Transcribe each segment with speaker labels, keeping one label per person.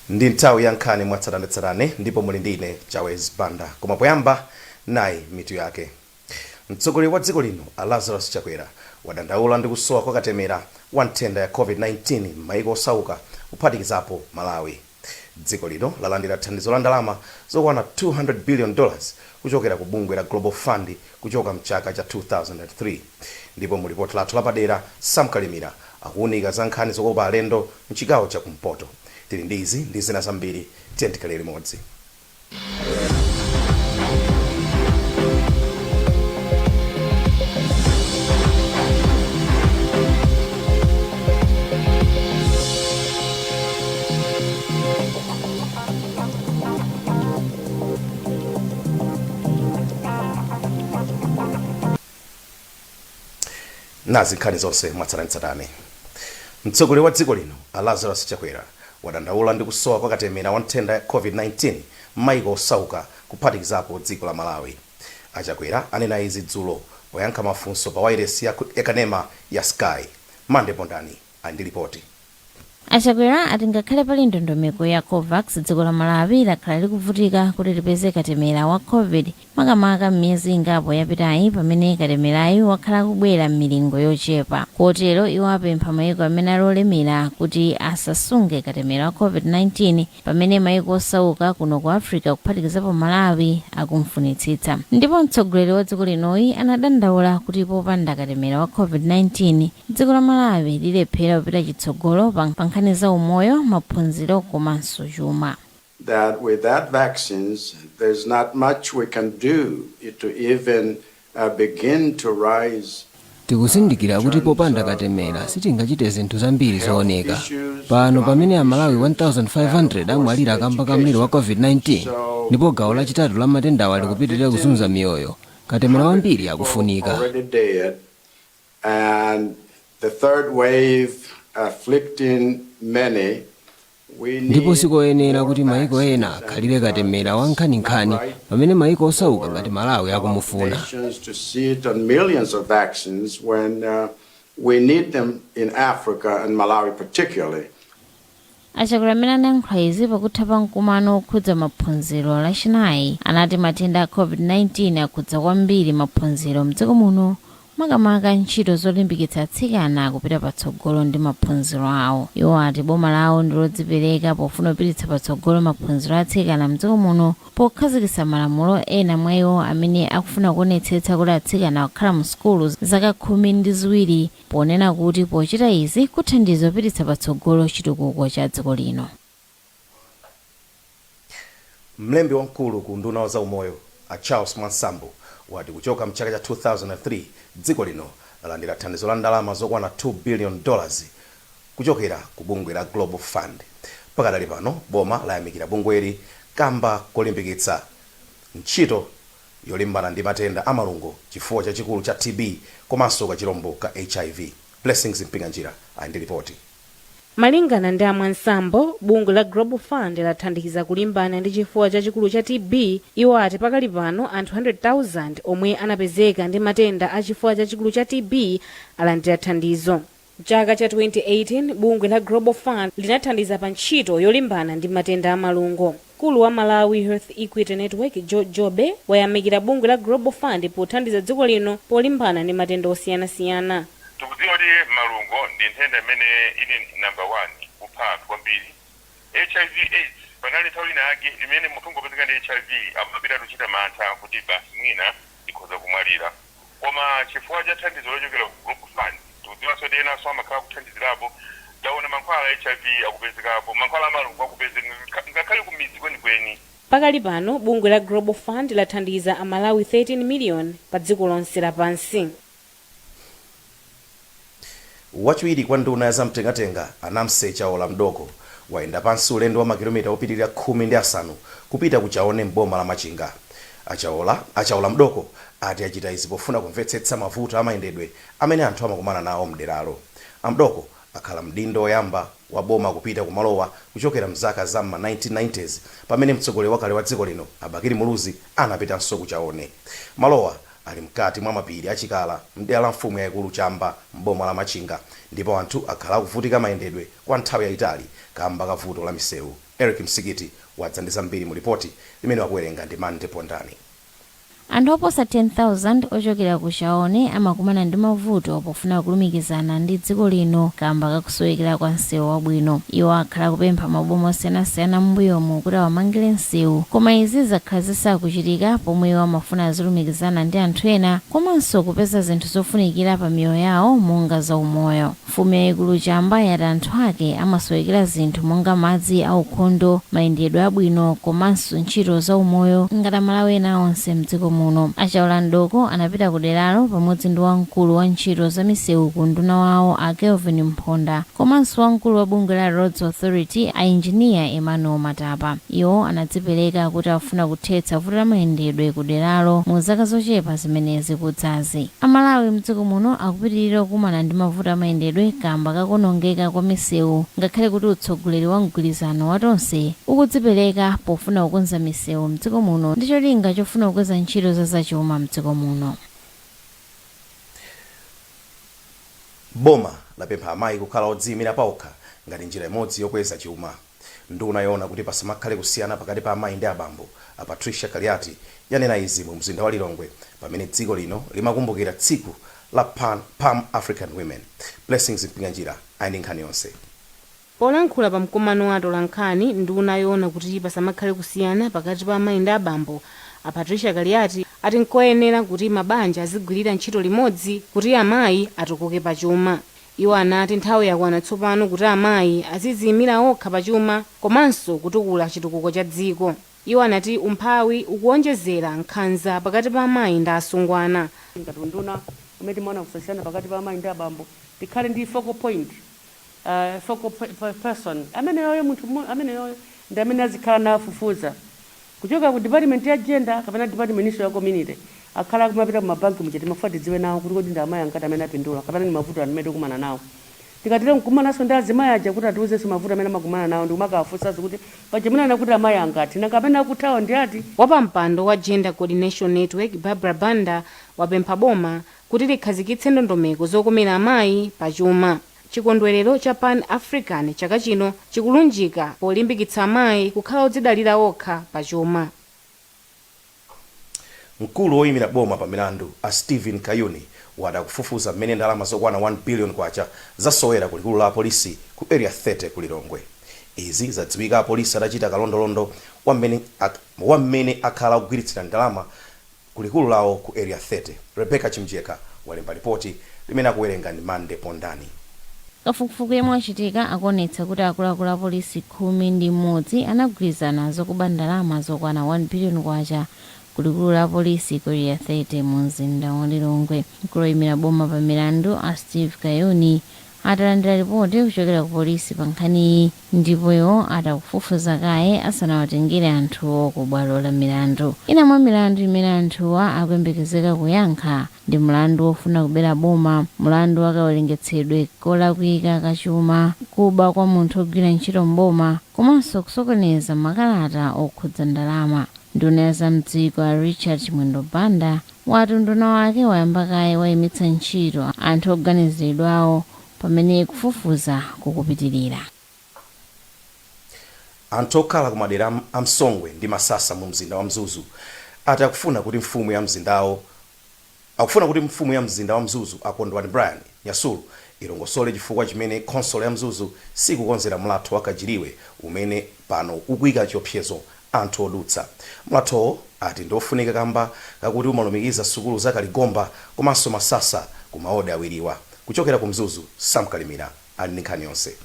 Speaker 1: Ndi nthawi ya nkhani mwatsatanetsatane ndipo muli ndi ine Chawez Banda. Koma poyamba, nayi mitu yake. Mtsogoleri wa dziko lino a Lazarus Chakwera wadandaula ndi kusowa kwa katemera wa nthenda ya COVID-19 m'maiko osauka kuphatikizapo Malawi. Dziko lino lalandira thandizo la ndalama zokwana $200 billion kuchokera ku bungwe la Global Fund kuchoka mchaka cha 2003. Ndipo mu lipoti lathu lapadera, Sam Kalimira akuunika za nkhani zokopa alendo mchigawo cha kumpoto. Tili ndi izi ndi zina zambiri, tiyeni tikhale limodzi. Nazi nkhani zonse mwatsatanetsatane. Mtsogoleri wa dziko lino a Lazarus Chakwera wadandaula ndi kusowa kwa katemera wa nthenda ya COVID-19 m'maiko osauka kuphatikizapo dziko la Malawi. A Chakwera anena izi dzulo poyankha mafunso pa wailesi ya kanema ya Sky. Mande Pondani ali ndi lipoti.
Speaker 2: A Chakwera ati ngakhale pali ndondomeko ya Covax, dziko la Malawi lakhala likuvutika kuti lipeze katemera wa Covid makamaka m'miyezi ingapo yapitayi pamene katemerayu wakhala akubwera m'milingo yochepa. Kotero iwo apempha maiko amene ali olemera kuti asasunge katemera wa Covid-19 pamene maiko osauka kuno ku Africa kuphatikizapo Malawi akumfunitsitsa. Ndipo mtsogoleri wa dziko linoyi anadandaula kuti popanda katemera wa Covid-19, Dziko la Malawi lilephera kupita chitsogolo pa nkhani za umoyo, maphunziro komanso chuma.
Speaker 3: That without vaccines there's not much we can do to even begin to rise.
Speaker 4: Tikuzindikira kuti popanda katemera sitingachite zinthu zambiri zooneka. Pano pamene Amalawi 1,500 amwalira kamba ka mliri wa Covid-19 ndipo gawo lachitatu la matendawa likupitirira kuzunza miyoyo, katemera wambiri akufunika.
Speaker 3: And the third wave afflicting many, we
Speaker 4: Ndipo
Speaker 3: need
Speaker 4: sikoyenera
Speaker 3: more
Speaker 4: kuti maiko ena
Speaker 3: vaccines
Speaker 4: akhalire
Speaker 3: and
Speaker 4: katemera
Speaker 3: drugs.
Speaker 4: wa nkhaninkhani
Speaker 3: Not right
Speaker 4: pamene maiko osauka
Speaker 3: for
Speaker 4: ngati Malawi akumufuna.
Speaker 3: nations to sit on millions of vaccines when we need them in Africa and Malawi particularly.
Speaker 2: A Chakwera amene anayankhula izi pakutha pa mkumano wokhudza maphunziro Lachinayi anati matenda a Covid-19 akhudza kwambiri maphunziro mdziko muno makamaka ntchito zolimbikitsa atsikana kupita patsogolo ndi maphunziro awo. Iwo ati boma lawo ndi lodzipereka pofuna kupititsa patsogolo maphunziro a atsikana mdziko muno pokhazikitsa malamulo ena mwa iwo amene akufuna kuonetsetsa kuti atsikana akukhala mu sukulu zaka 12 ponena kuti pochita izi kuthandiza kupititsa patsogolo chitukuko cha dziko lino.
Speaker 1: Mlembi wamkulu ku unduna wa zaumoyo a Charles Mwansambo wati kuchoka mchaka cha 2003 dziko lino lalandira thandizo la ndalama zokwana $2 billion kuchokera ku bungwe la Global Fund. Pakadali pano boma layamikira bungweli kamba kolimbikitsa ntchito yolimbana ndi matenda a malungo, chifuwa chachikulu cha TB komanso kachilombo ka hiv. Blessings Mpinganjira ali ndi lipoti.
Speaker 5: Malingana ndi a Mwansambo, bungwe la Global Fund lathandiza kulimbana ndi chifuwa chachikulu cha TB. Iwo ati pakali pano anthu 100,000 omwe anapezeka ndi matenda a chifuwa chachikulu cha TB alandira thandizo. Mchaka cha 2018, bungwe la Global Fund linathandiza pa ntchito yolimbana ndi matenda a malungo. Mkulu wa Malawi Health Equity Network, George Jobe, wayamikira bungwe la Global Fund pothandiza dziko lino polimbana ndi matenda osiyanasiyana.
Speaker 6: Tikudziwa kuti malungo ndi nthenda imene ili number 1 kupha anthu kwambiri. Hiv aids, panali nthawi ina yake imene munthu ungopezeka ndi hiv amapita kuchita mantha kuti basi mwina ndikhoza kumwalira. Koma chifukwa cha thandizo lochokera ku Global Fund, tikudziwanso kuti enanso amakhala akuthandizirapo, taona mankhwala a hiv akupezekapo, mankhwala a malungo akupezeka ngakhale kumidzi kwenikweni.
Speaker 5: Pakali pano, bungwe la Global Fund lathandiza a Malawi 13 million pa dziko lonse lapansi.
Speaker 1: Wachiwiri kwa nduna ya zamtengatenga a Namse Chaola Mdooko wayenda pansi ulendo wa makilomita opitilira 15 kupita ku Chaone m'boma la Machinga. A Chaola, a Chaola Mdooko ati achita izi pofuna kumvetsetsa mavuto amayendedwe amene anthu amakumana nawo mderalo. A Mdooko akhala mdindo oyamba wa boma kupita ku malowa kuchokera mzaka za m'ma 1990s pamene mtsogoleri wakale wa dziko lino a Bakili Muluzi anapitanso ku Chaone. Malowa ali mkati mwa mapiri a Chikala mdera la mfumu yaikulu Chamba m'boma la Machinga ndipo anthu akhala akuvutika mayendedwe kwa nthawi yayitali kamba ka vuto la misewu. Eric Msikiti wadza ndi zambiri mu ripoti limene wakuwerenga ndi Mande Pondani.
Speaker 2: Anthu oposa 10,000 ochokera ku Chaone amakumana ndi mavuto pofuna kulumikizana ndi dziko lino kamba kakusowekera kwa msewu wabwino. Iwo akhala kupempha maboma osiyanasiyana m'mbuyomu kuti awamangire msewu, koma izi zakhala zisakuchitika pomwe iwo amafuna azilumikizana ndi anthu ena komanso kupeza zinthu zofunikira pa miyoyo yawo monga zaumoyo. Mfumu yayikulu Chamba yati anthu ake amasowekera zinthu monga madzi aukhondo, mayendedwe abwino komanso ntchito zaumoyo ngati Amalawi ena onse mdziko muno. Achaula Mdoko anapita ku deralo pamodzi ndi wamkulu wa ntchito za misewu ku nduna wawo a Kelvin Mphonda komanso wamkulu wa bungwe la Roads Authority a Engineer Emmanuel Matapa. Iwo anadzipereka kuti afuna kuthetsa vuto la mayendedwe ku deralo mu zaka zochepa zimene zikudzazi. Amalawi mdziko muno akupitirira kukumana ndi mavuto amayendedwe kamba kakuonongeka kwa misewu, ngakhale kuti utsogoleri wa mgwirizano wa Tonse ukudzipereka pofuna kukonza misewu mdziko muno ndi cholinga chofuna kukweza ntchito za zachuma mdziko muno.
Speaker 1: Boma lapempha amayi kukhala odziyimira paokha ngati njira imodzi yokweza chuma. Nduna yoona kuti pasamakhale kusiyana pakati pa amayi ndi abambo, a Patricia Kaliati, yanena izi mu mzinda wa Lilongwe pamene dziko lino limakumbukira tsiku la Pan, Palm African Women. Blessings Mpinganjira ali ndi nkhani yonse.
Speaker 5: Polankhula pa mkumano wa atolankhani, nduna yoona kuti pasamakhale kusiyana pakati pa amayi ndi abambo, a Patricia Kaliati, ati nkoyenera kuti mabanja azigwirira ntchito limodzi kuti amayi atukuke pachuma. Iwo anati nthawi yakwana tsopano kuti amayi aziziyimira okha pachuma komanso kutukula chitukuko cha dziko. Iwo anati umphawi ukuonjezera nkhanza pakati pa amayi ndi asungwana.
Speaker 7: Ngati unduna umene timaona kusasiyana pakati pa amayi ndi abambo, tikhale ndi focal point, focal person ameneyoyo, munthu ameneyoyo ndi amene azikhala nafufuza kuchoka ku department ya gender kapena department ya community, akhala akumapita kumabanki muja. Timafuna tidziwe nawo kuti kodi ndi amayi angati amene apindula kapena ndi mavuto amene tikumana nawo. Tikatero nkumananso ndi azimayi aja kuti atiuzenso mavuto amene amakumana nawo, ndikumakawafunsanso kuti paja munena kuti amayi angati, nanga amene akuthawa ndi ati?
Speaker 5: Wapampando wa Gender Coordination Network, Barbara Banda, wapempha boma kuti likhazikitse ndondomeko zokomera amayi pachuma. Chikondwerero cha Pan African chaka chino chikulunjika polimbikitsa amayi kukhala odzidalira okha pachuma.
Speaker 1: Mkulu woyimira boma pa milandu a Stephen Kayuni wati akufufuza mmene ndalama zokwana 1 billion kwacha zasowera ku likulu la apolisi ku Area 30 ku Lilongwe. Izi zadziwika apolisi atachita kalondolondo wa mmene akhala akugwiritsira ndalama ku likulu lawo ku Area 30. Rebecca Chimjeka walemba ripoti limene akuwerenga ndi Mande Pondani.
Speaker 2: Kafukufuku yemwe wachitika akuonetsa kuti akuluakulu a polisi 11 anagwirizana zokuba ndalama zokwana 1 billion kwacha ku likulu la polisi ku Area 30 mu mzinda wa Lilongwe. Mkulu woyimira boma pa milandu a Steve Kayuni atalandira ripoti kuchokera ku polisi pa nkhaniyi, ndipo iwo atakufufuza kaye asanawatengere anthuwo ku bwalo la milandu. Ina mwa milandu imene anthuwa akuyembekezeka kuyankha ndi mlandu wofuna kubera boma, mlandu wakawerengetsedwe kolakwika kachuma, kuba kwa munthu ogwira ntchito mboma komanso kusokoneza makalata okhudza ndalama. Nduna ya zamdziko a Richard Chimwendo Banda wati unduna wake wayamba kaye wayimitsa ntchito anthu oganiziridwawo pamene kufufuza kukupitirira.
Speaker 1: Anthu okhala ku madera a Msongwe ndi Masasa mu mzinda wa Mzuzu ati akufuna kuti mfumu ya mzinda wa Mzuzu a Kondwani Brian Nyasulu ilongosole chifukwa chimene khonsolo ya Mzuzu sikukonzera mlatho wa Kajiriwe umene pano ukuyika chiopsezo anthu odutsa. Mlathowo ati ndiofunika kamba kakuti umalumikiza sukulu za Kaligomba komanso Masasa ku maodi awiriwa. Kuchokera ku Mzuzu, Sam Kalimira ali ndi nkhani yonse.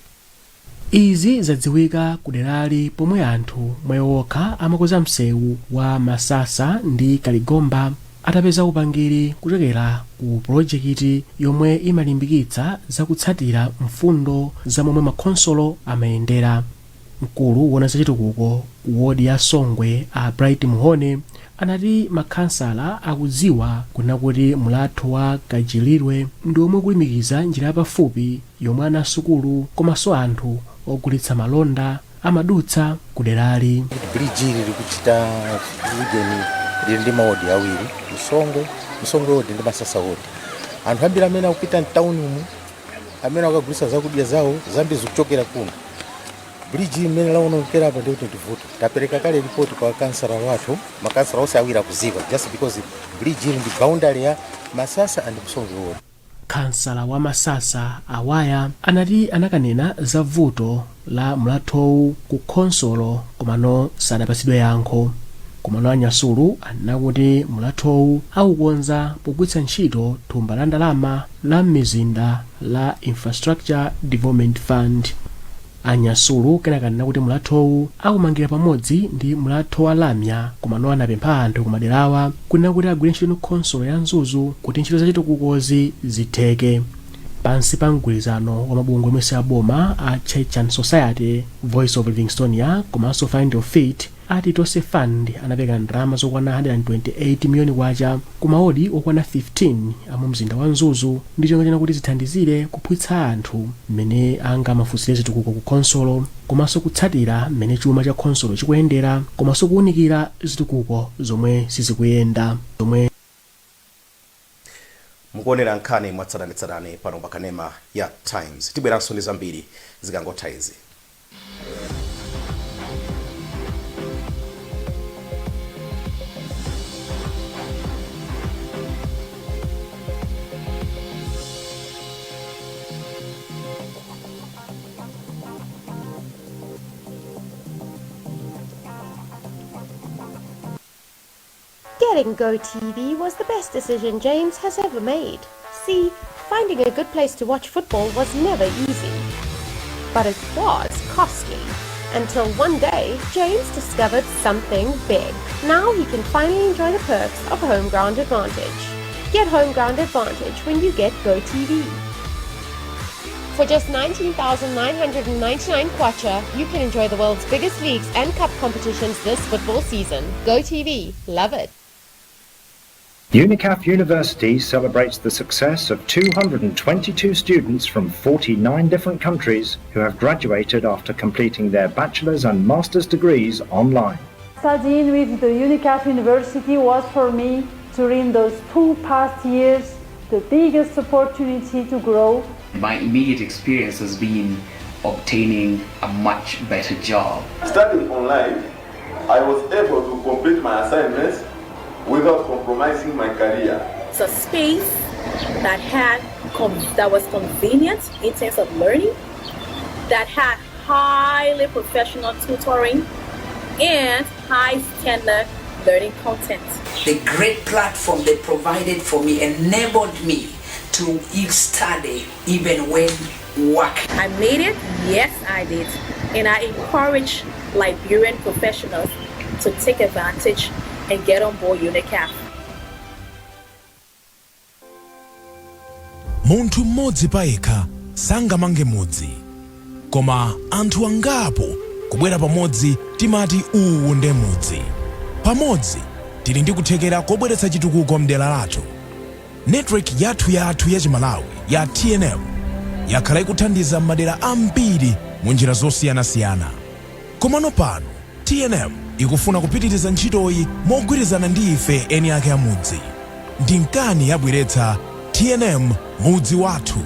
Speaker 8: Izi zadziwika kuderali pomwe anthu mwayo okha amakonza msewu wa Masasa ndi Kaligomba atapeza upangiri kuchokera ku pulojekiti yomwe imalimbikitsa zakutsatira mfundo za momwe makhonsolo amayendera. Mkulu wona zachitukuko ku wodi ya Songwe a Bright Muhone anati makhansala akudziwa kuna kuti mlatho wa Kajilirwe ndi omwe kulumikiza njira yapafupi yomwe ana asukulu komanso anthu ogulitsa malonda amadutsa kuderali.
Speaker 9: Bridge ili likuchita ujeni, lili ndi maodi awiri, Msongwe, Msongwe wodi ndi Masasa wodi. Anthu ambiri amene akupita mtawuni umu, amene akagulitsa zakudya zawo zambiri zikuchokera kuno. Bridge imene laonongekera apa ndikuti ndivuto. Tapereka kale ripoti kwa kansala wathu, makansala onse awiri akuziwa, just because bridge ili ndi boundary ya Masasa and Msongwe ward.
Speaker 8: Khansala wa Masasa Awaya anati anakanena za vuto la mlathowu ku khonsolo komano sadapatsidwe yankho. Komano Anyasulu anena kuti mlathowu aukonza pogwiritsa ntchito thumba la ndalama la m'mizinda la Infrastructure Development Fund. Anyasulu kenaka anena kuti mlathowu akumangira pamodzi ndi mlatho wa lamya, komano anapempha anthu kumaderawa kunena kuti agwire ntchito ndi khonsolo ya Mzuzu kuti ntchito zachitukukozi zitheke. Pansi pa mgwirizano wa mabungwe omwe si aboma a Church and Society, Voice of Livingstonia komanso Find Your Feet, ati Tonse Fund anapereka ndalama zokwana 128 miliyoni kwacha ku mawodi okwana 15 amu mzinda wa Mzuzu ndi cholinga chona kuti zithandizire kuphunzitsa anthu mmene angamafunsire zitukuko ku khonsolo, komanso kutsatira mmene chuma cha khonsolo chikuyendera, komanso kuwunikira zitukuko zomwe sizikuyenda zomwe.
Speaker 1: Mukuonera nkhani mwatsatanetsatane pano pa kanema ya Times. Tibweranso ndi zambiri zikangotha izi.
Speaker 10: Getting GoTV was the best decision James has ever made. See, finding a good place to watch football was never easy. But it was costly. Until one day, James discovered something big. Now he can finally enjoy the perks of home ground advantage. Get home ground advantage when you get GoTV. For just 19,999 kwacha, you can enjoy the world's biggest leagues and cup competitions this football season. GoTV, love it.
Speaker 11: UNICAF University celebrates the success of 222 students from 49 different countries who have graduated after completing their bachelor's and master's degrees online.
Speaker 12: Studying with the UNICAF University was for me, during those 2 past years, the biggest opportunity to grow.
Speaker 13: My immediate experience has been obtaining a much better job.
Speaker 14: Studying online, I was able to complete my assignments without compromising my career.
Speaker 15: It's a space that that was convenient in terms of learning, that had highly professional tutoring and high standard learning content.
Speaker 16: The great platform they provided for me enabled me to study even when working.
Speaker 15: I made it, yes I did, and I encourage Liberian professionals to take advantage and get on board UNICAF.
Speaker 17: Munthu mmodzi payekha sangamange mudzi, koma anthu angapo kubwera pamodzi timati uwu nde mudzi. Pamodzi tili ndi kuthekera kobweretsa chitukuko mdera lathu. Network yathu yathu ya Chimalawi ya TNM yakhala ikuthandiza m'madera ambiri mu njira zosiyanasiyana, komano pano TNM ikufuna kupitiriza ntchitoyi mogwirizana ndi ife eni ake amudzi. Ndi nkani yabweretsa TNM Mudzi Wathu.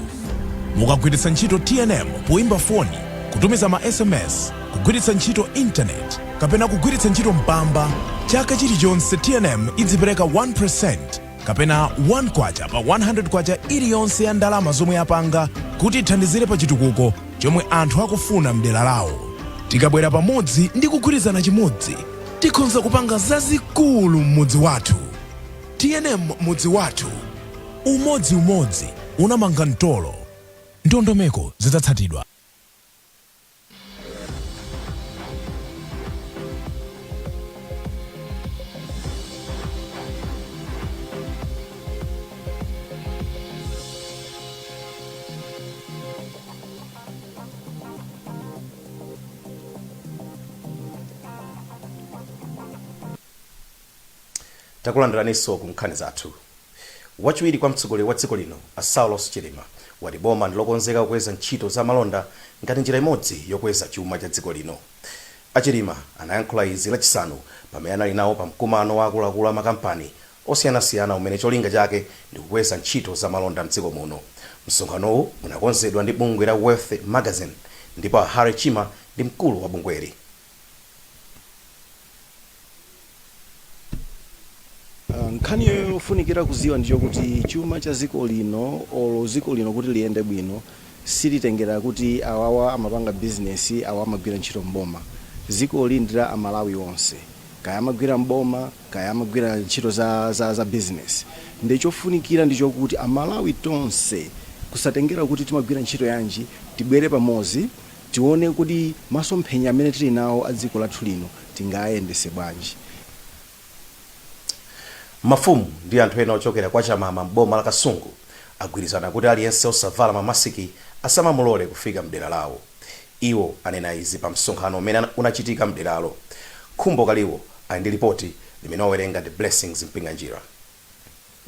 Speaker 17: Mukagwiritsa ntchito TNM poyimba foni, kutumiza ma SMS, kugwiritsa ntchito intaneti kapena kugwiritsa ntchito Mpamba, chaka chilichonse TNM idzipereka 1% kapena 1 kwacha pa 100 kwacha iliyonse ya ndalama zomwe yapanga kuti ithandizire pa chitukuko chomwe anthu akufuna mdera lawo. Tikabwera pamodzi ndi kugwirizana chimodzi, tikhonza kupanga zazikulu m'mudzi wathu. TNM Mudzi Wathu, umodziumodzi unamanga mtolo. Ndondomeko zidzatsatidwa.
Speaker 1: Takulandiraninso ku nkhani zathu. Wachiwiri kwa mtsogoleri wa dziko lino a Saulos Chilima wati boma ndilokonzeka kukweza ntchito za malonda ngati njira imodzi yokweza chuma cha dziko lino. A Chilima anayankhula izi Lachisanu pamene anali nawo pa mkumano wa akuluakulu a makampani osiyanasiyana umene cholinga chake ndi kukweza ntchito za malonda mdziko muno. Msonkhanowu unakonzedwa ndi bungwe la Wealth Magazine ndipo a Harry Chima ndi mkulu wa bungweli.
Speaker 18: Nkhani yofunikira kuziwa ndiyo kuti chuma cha dziko lino, olo dziko lino kuti liyende bwino, silitengera kuti awawa amapanga bizinesi, awa amagwira ntchito mboma. Dziko li ndi la Amalawi onse, kaya amagwira mboma, kaya amagwira ntchito za bizinesi. Ndi chofunikira ndi chokuti Amalawi tonse, kusatengera kuti timagwira ntchito yanji, tibwere pamodzi, tione kuti masomphenya amene tili nawo a dziko lathu lino tingayendese bwanji.
Speaker 1: Mafumu ndi anthu ena ochokera kwa Chamama m'boma la Kasungu agwirizana kuti aliyense osavala mamasiki asamamulole kufika mdera lawo. Iwo anena izi pa msonkhano umene unachitika mderalo. Khumbo Kaliwo ali ndi lipoti limene wawerenga ndi Blessings Mpinganjira.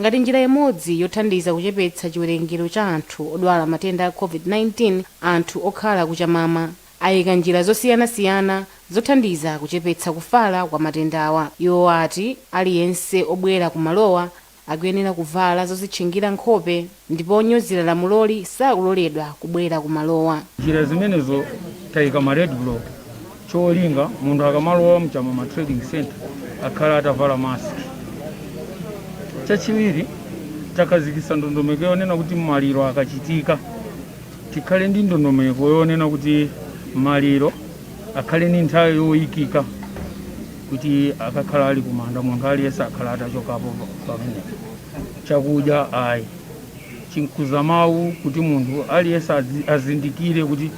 Speaker 5: Ngati njira imodzi yothandiza kuchepetsa chiwerengero cha anthu odwala matenda a COVID-19, anthu okhala ku Chamama ayika njira zosiyanasiyana zothandiza kuchepetsa kufala kwa matendawa. Iwo ati aliyense obwera ku malowa akuyenera kuvala zozitchingira nkhope ndipo onyozera lamuloli sakuloledwa kubwera ku malowa.
Speaker 19: Njira zimenezo, tayika ma road block, cholinga munthu akamalowa mChamama Trading Center akhala atavala mask. Chachiwiri, takhazikitsa ndondomeko yonena kuti maliro akachitika, tikhale ndi ndondomeko yonena kuti maliro akhale ndi nthawi yoyikika kuti akakhala ali kumanda, munthu aliyense akhala atachokapo pamenepo. Chakudya ayi, chinkuza mawu kuti munthu aliyense azindikire kuti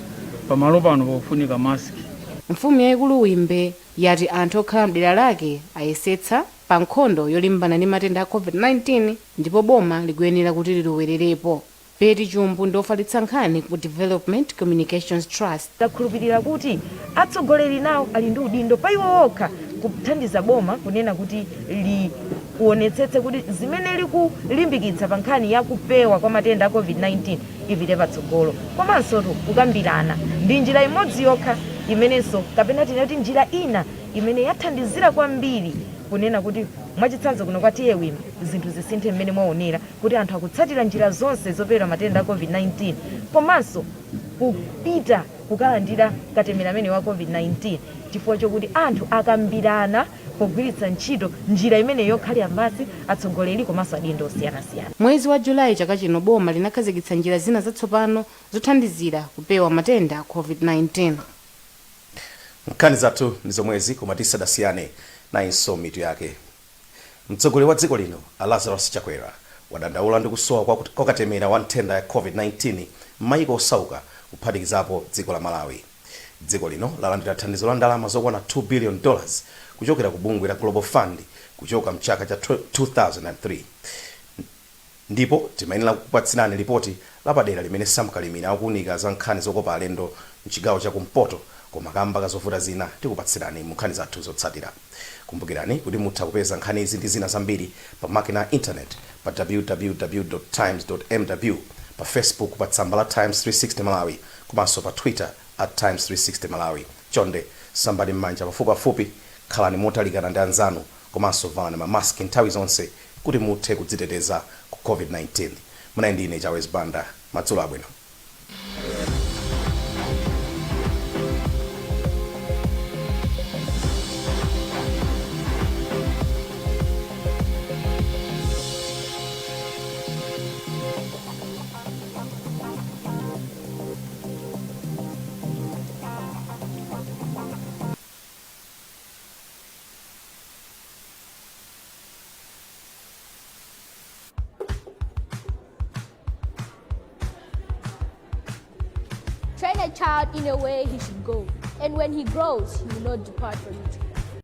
Speaker 19: pamalo pano pakufunika maski.
Speaker 5: Mfumu yayikulu Wimbe yati anthu okhala mdera lake ayesetsa pa nkhondo yolimbana ndi matenda a COVID-19 ndipo boma likuyenera kuti lilowererepo. Betty Chumbu ndi ofalitsa nkhani ku Development Communications Trust.
Speaker 20: Takhulupirira kuti atsogoleri nawo ali ndi udindo pa iwo okha kuthandiza boma kunena kuti lionetsetse kuti zimene likulimbikitsa pa nkhani ya kupewa kwa matenda a COVID-19 ipite patsogolo. Komanso tu kukambirana ndi njira imodzi yokha imenenso, kapena tinati njira ina imene yathandizira kwambiri kunena kuti, mwachitsanzo, kuno kwa T/A Wimbe zinthu zisinthe mmene mwaonera kuti anthu akutsatira njira zonse zopewera matenda a COVID-19 komanso kupita kukalandira katemera amene wa COVID-19, chifukwa chokuti anthu akambirana pogwiritsa ntchito njira imene yokhalira pansi atsogoleri komanso adindo osiyanasiyana.
Speaker 5: Mwezi wa Julayi chaka chino, boma linakhazikitsa njira zina zatsopano zothandizira kupewa matenda a COVID-19.
Speaker 1: Nkhani zathu ndi zomwezi, koma tisadasiyane, nayinso mitu yake. Mtsogoleri wa dziko lino a Lazarus Chakwera wadandaula ndi kusowa kwa katemera wa nthenda ya COVID-19 m'mayiko osauka, kuphatikizapo dziko la Malawi. Dziko lino lalandira thandizo la ndalama zokwana $2 billion kuchokera ku bungwe la Global Fund kuchoka mchaka cha 2003. Ndipo timayenera kukupatsirani lipoti lapadera limene Sam Kalimira akuunika za nkhani zokopa alendo mchigawo cha kumpoto, koma kamba kazovuta zina, tikupatsirani mu nkhani zathu zotsatira. Kumbukirani kuti mutha kupeza nkhani izi ndi zina zambiri pa makina a internet pa www.times.mw, pa Facebook pa tsamba la Times 360 Malawi, komanso pa Twitter @Times360Malawi. Chonde sambani m'manja pafupipafupi, khalani motalikana ndi anzanu, komanso valani mamaski nthawi zonse kuti muthe kudziteteza ku COVID-19. Munali ndi ine Chawez Banda. Madzulo abwino.
Speaker 21: Train a child in a way he should go, and when he grows, he will not depart from it.